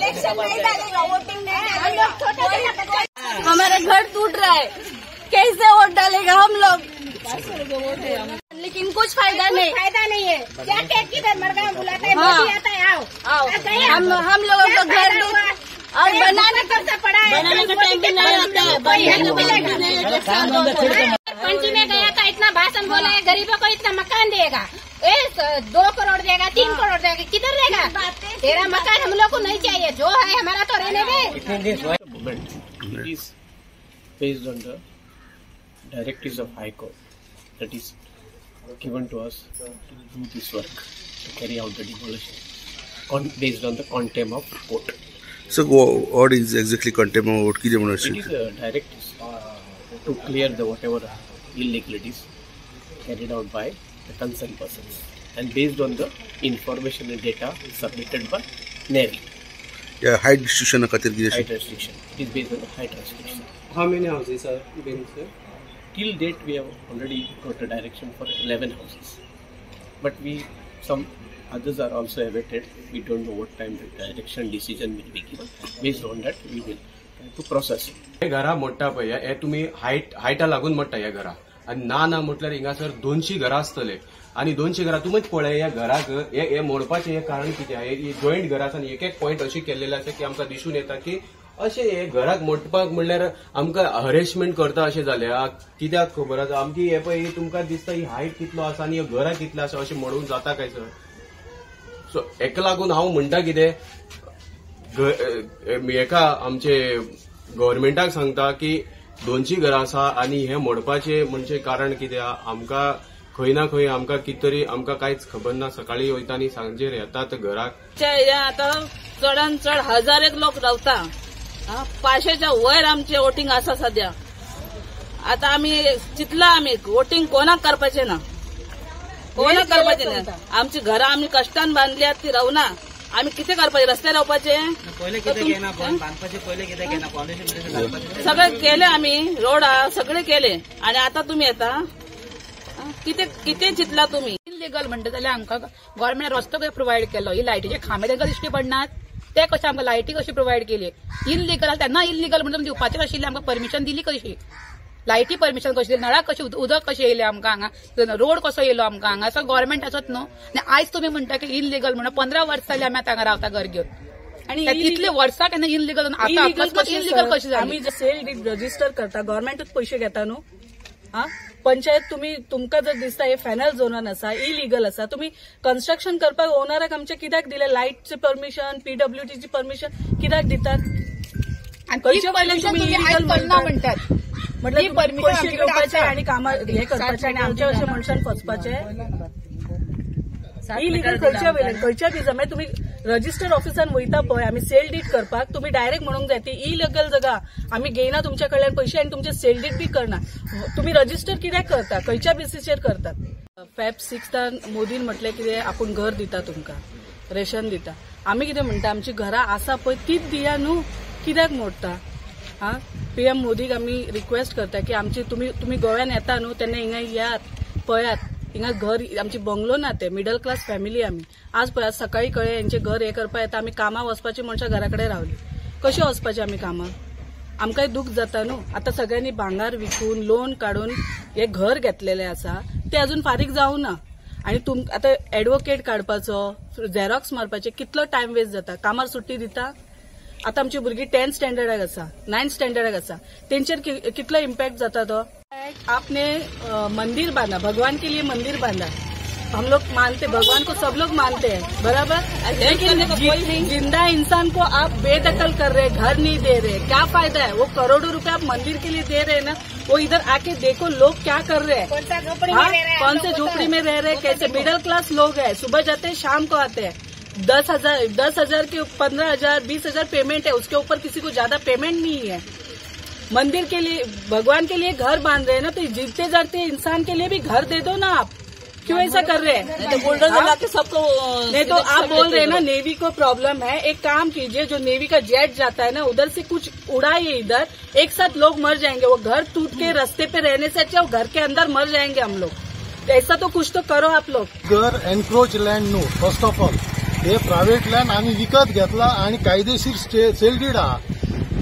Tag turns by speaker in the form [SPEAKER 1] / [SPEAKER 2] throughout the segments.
[SPEAKER 1] Election नहीं डालेगा, voting नहीं डालेगा। हमारा घर टूट रहा है, कैसे वोट डालेगा हम लोग? लेकिन कुछ फायदा नहीं, फायदा नहीं है। क्या किधर मरगांव बुलाता है, मोदी आता है, आओ आओ। हम लोगों को घर और बनाने का पड़ा है, बनाने का टाइम भी नहीं आता है। पंची में गया था, इतना भाषण बोला है, गरीबों को इतना मकान देगा, 2 करोड़ देगा, 3 करोड़ देगा, किधर देगा? तेरा मकान हम लोग को नहीं चाहिए, जो है हमारा तो रहने दे।
[SPEAKER 2] It is based on the directives of High Court that is given to us to do this work, to carry out the demolition based on the contempt of court.
[SPEAKER 3] So what is exactly contempt of court?
[SPEAKER 2] It is a directive to clear the whatever illegalities carried out by the concerned persons and based on the information and data submitted by Navy.
[SPEAKER 3] Yeah, height restriction.
[SPEAKER 2] Height restriction. It is based on the height restriction.
[SPEAKER 4] How many houses are being, sir?
[SPEAKER 2] Till date, we have already got a direction for 11 houses, but we some others are also awaited. We don't know what time the direction decision will be given. Based on that, we will try to process it.
[SPEAKER 4] हे घरा मोडटा पळय, हे तुमी हायटा लागून मोडटा ह्या घरा, आनी ना ना म्हटल्यार हिंगासर 200 घरां आसतले आनी 200 घरां तुमीच पळय ह्या घराक हे मोडपाचें हें कारण कितें? हे जॉयंट घरां आसा आनी एक एक पॉयंट अशें केल्लेले आसा की आमकां दिसून येता की अशें हे घराक मोडपाक म्हणल्यार आमकां हरेसमेंट करता अशें जालें. कित्याक खबर आसा आमची हे पळय तुमकां दिसता ही हायट कितलो आसा आनी घरां कितलें आसा, अशें मोडून जाता काय सर? सो हेका लागून हांव म्हणटा कितें, हेका आमचे गव्हर्मेंटाक सांगता की 200 घरां आसा आनी हे मोडपाचें म्हणजे कारण कितें? आमकां खंय ना खंय आमकां कितें तरी आमकां कांयच खबर ना. सकाळीं वयता आनी सांजेर येतात घराक.
[SPEAKER 5] आतां चडान चड 1000 लोक रावता, 500च्या वयर आमचे वोटिंग आसा सद्या. आतां आमी चिंतला आमी वोटिंग कोणाक करपाचें ना, कोणाक करपाचें ना. आमची घरां आमी कश्टान बांदल्यात ती रावना, आमी कितें करपाचें? रस्त्यार रावपाचें? सगळें केलें आमी, रोड सगळें केलें आनी आतां तुमी येता कितें कितें चिंतला तुमी?
[SPEAKER 6] इलिगल म्हणटा जाल्यार आमकां गव्हर्मेंटान रस्तो कसो प्रोवायड केलो? ही लायटीचे खांबे तांकां दिश्टी पडनात, ते कशें आमकां लायटी कशी प्रोवायड केली? इलिगल तेन्ना इलिगल म्हणून दिवपाचें आशिल्लें, आमकां परमिशन दिली कशी? लायटी परमिशन कशी दिली? नळाक कशी उदक कशें येयलें आमकां हांगा? रोड कसो येयलो आमकां हांगा? सगळो गव्हर्मेंटाचोच न्हू. आनी आयज तुमी म्हणटा की इलिगल म्हणून 15 वर्सां जालीं आमी आतां हांगा रावता घर घेवन, आनी इतले वर्सां केन्ना इलिगल आतां इलिगल कशी जाली?
[SPEAKER 7] आमी सेल did register करता, गव्हर्मेंटूच पयशे घेता न्हू. पंचायत तुमी तुमकां जर दिसता हे फायनल झोनान आसा, इलिगल आसा, तुमी कन्स्ट्रक्शन करपाक ओनराक आमचे कित्याक दिले? लायटचे परमिशन, पीडब्ल्यूडीची परमिशन कित्याक दितात?
[SPEAKER 6] म्हणटात
[SPEAKER 7] म्हटल्यार पयशे घेवपाचे आनी कामां हे करपाचे आनी आमच्या अशें मनशान फसपाचे. इलिगल खंयच्या वयल्यान खंयच्या बिजा? मागीर तुमी रजिस्टर ऑफिसान वयता पळय आमी सेल did करपाक, तुमी डायरेक्ट म्हणूंक जाय ती इलिगल जागा आमी घेयना तुमच्या कडल्यान पयशे आनी तुमचे सेल did बी करना. तुमी रजिस्टर कित्याक करता? खंयच्या बेसीचेर करतात? फेब 6 मोदीन म्हटलें कितें, आपूण घर दिता तुमकां, रेशन दिता. आमी कितें म्हणटा, आमची घरां आसा पळय तीच दिया न्हू, कित्याक मोडटा? हा, पीएम मोदीक आमी रिक्वेस्ट करता की आमची तुमी गोव्यान येता न्हू तेन्ना हिंगा येयात, पळयात, हिंगा घर आमची बंगलो ना, ते मिडल क्लास फॅमिली आमी. आज पळयात सकाळी कळ्ळें हेंचें घर हें करपाक येता, आमी कामाक वचपाची मनशां घरा कडेन रावली, कशें वचपाचें आमी कामाक? आमकांय दूख जाता न्हू. आतां सगळ्यांनी भांगार विकून लोन काडून हें घर घेतलेलें आसा, तें अजून फारीक जावं ना. आनी आतां एडवोकेट काडपाचो, झेरॉक्स मारपाचें, कितलो टायम वेस्ट जाता. कामार सुट्टी दिता. आतां आमची भुरगीं 10th स्टँडर्डाक आसा, 9th स्टँडर्डाक आसा, तेंचेर कितलो इम्पॅक्ट जाता तो. आपने मंदिर बांधा, भगवान के लिए मंदिर बांधा, हम लोग मानते भगवान को, सब लोग मानते हैं, बराबर, लेकिन जिंदा इंसान को आप बेदखल कर रहे हैं, घर नहीं दे रहे, क्या फायदा है? वो करोड़ों रुपए आप मंदिर के लिए दे रहे हैं ना, वो इधर आके देखो लोग क्या कर रहे हैं, कौन से झोपड़ी में रह रहे हैं, कैसे मिडिल क्लास लोग है, सुबह जाते हैं शाम को आते हैं, 10,000 के 15,000 20,000 पेमेंट है, उसके ऊपर किसी को ज्यादा पेमेंट नहीं है। मंदिर के लिए, भगवान के लिए घर बांध रहे हैं ना, तो जीते जाते इंसान के लिए भी घर दे दो ना आप, क्यों ऐसा कर रहे हैं?
[SPEAKER 5] तो बुलडोजर लाके सबको,
[SPEAKER 7] नहीं तो आप बोल रहे हैं ना नेवी को प्रॉब्लम है, एक काम कीजिए, जो नेवी का जेट जाता है ना उधर से कुछ उड़ाइए इधर, एक साथ लोग मर जाएंगे। वो घर टूट के रास्ते पे रहने से अच्छा वो घर के अंदर मर जाएंगे हम लोग। ऐसा तो कुछ तो करो आप लोग।
[SPEAKER 8] घर encroach land no, first of all हे प्रायव्हेट लँड आमी विकत घेतला आनी कायदेशीर सेल did आहा,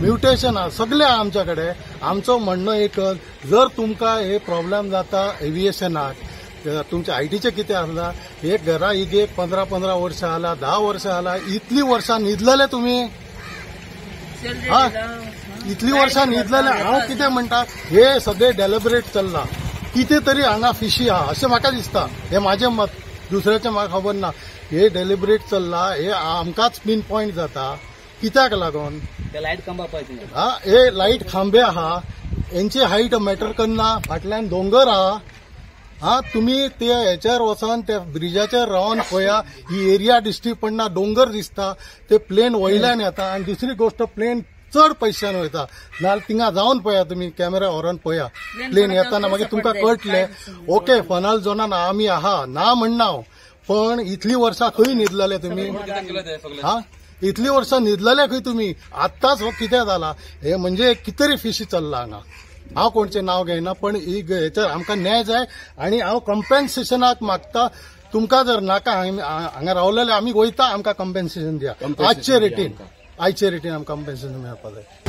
[SPEAKER 8] म्युटेशन आहा, सगळे आहा आमच्या कडेन. आमचो म्हणणं एकच, जर तुमकां हे प्रॉब्लेम जाता एविएशनाक, तुमच्या आयटीचे कितें आसला, हे घरा एक 15-15 वर्सां आला, 10 वर्सां आला, इतली वर्सां न्हिदलेले तुमी, हा इतली वर्सां न्हिदलेले. हांव कितें म्हणटा, हे सगळे डेलिबरेट चल्ला, कितें तरी हांगा फिशी आहा अशें म्हाका दिसता. हे म्हाजें मत, दुसऱ्याचें म्हाका खबर ना. हे डेलिबरेट चल्ला, हे आमकांच पिन पॉयंट जाता. कित्याक लागून हा हे लायट खांबे आहा, हेंची हायट मॅटर करना, फाटल्यान दोंगर आहा. हा तुमी ते हेच्यार वचोन त्या ब्रिजाचेर रावन पळया, ही एरिया दिश्टी पडना, दोंगर दिसता, ते प्लेन वयल्यान येता. आनी दुसरी गोष्ट, प्लेन चड पयशान वयता, नाजाल्यार थिंगा जावन पळया, तुमी कॅमेरा व्हरोन पळया, प्लेन येताना मागीर तुमकां कळटलें. ओके, फनल झोनान आमी आहा ना म्हणना हांव, पण इतली वर्सां खंय न्हिदलेले तुमी? हा इतली वर्सां न्हिदलेले खंय तुमी? आत्ताच हो कितें जाला हे म्हणजे कितें तरी फिशी चल्ला हांगा. हांव कोणचें नांव घेयना, पण ही हेचेर आमकां न्याय जाय आनी हांव कंपेन्सेशनाक मागता. तुमकां जर नाका हांगा रावलेले आमी वयता, आमकां कंपेन्सेशन दिया. आजचे रेटीन, आयचे रेटीन आमकां कंपेन्सेशन मेळपा जाय.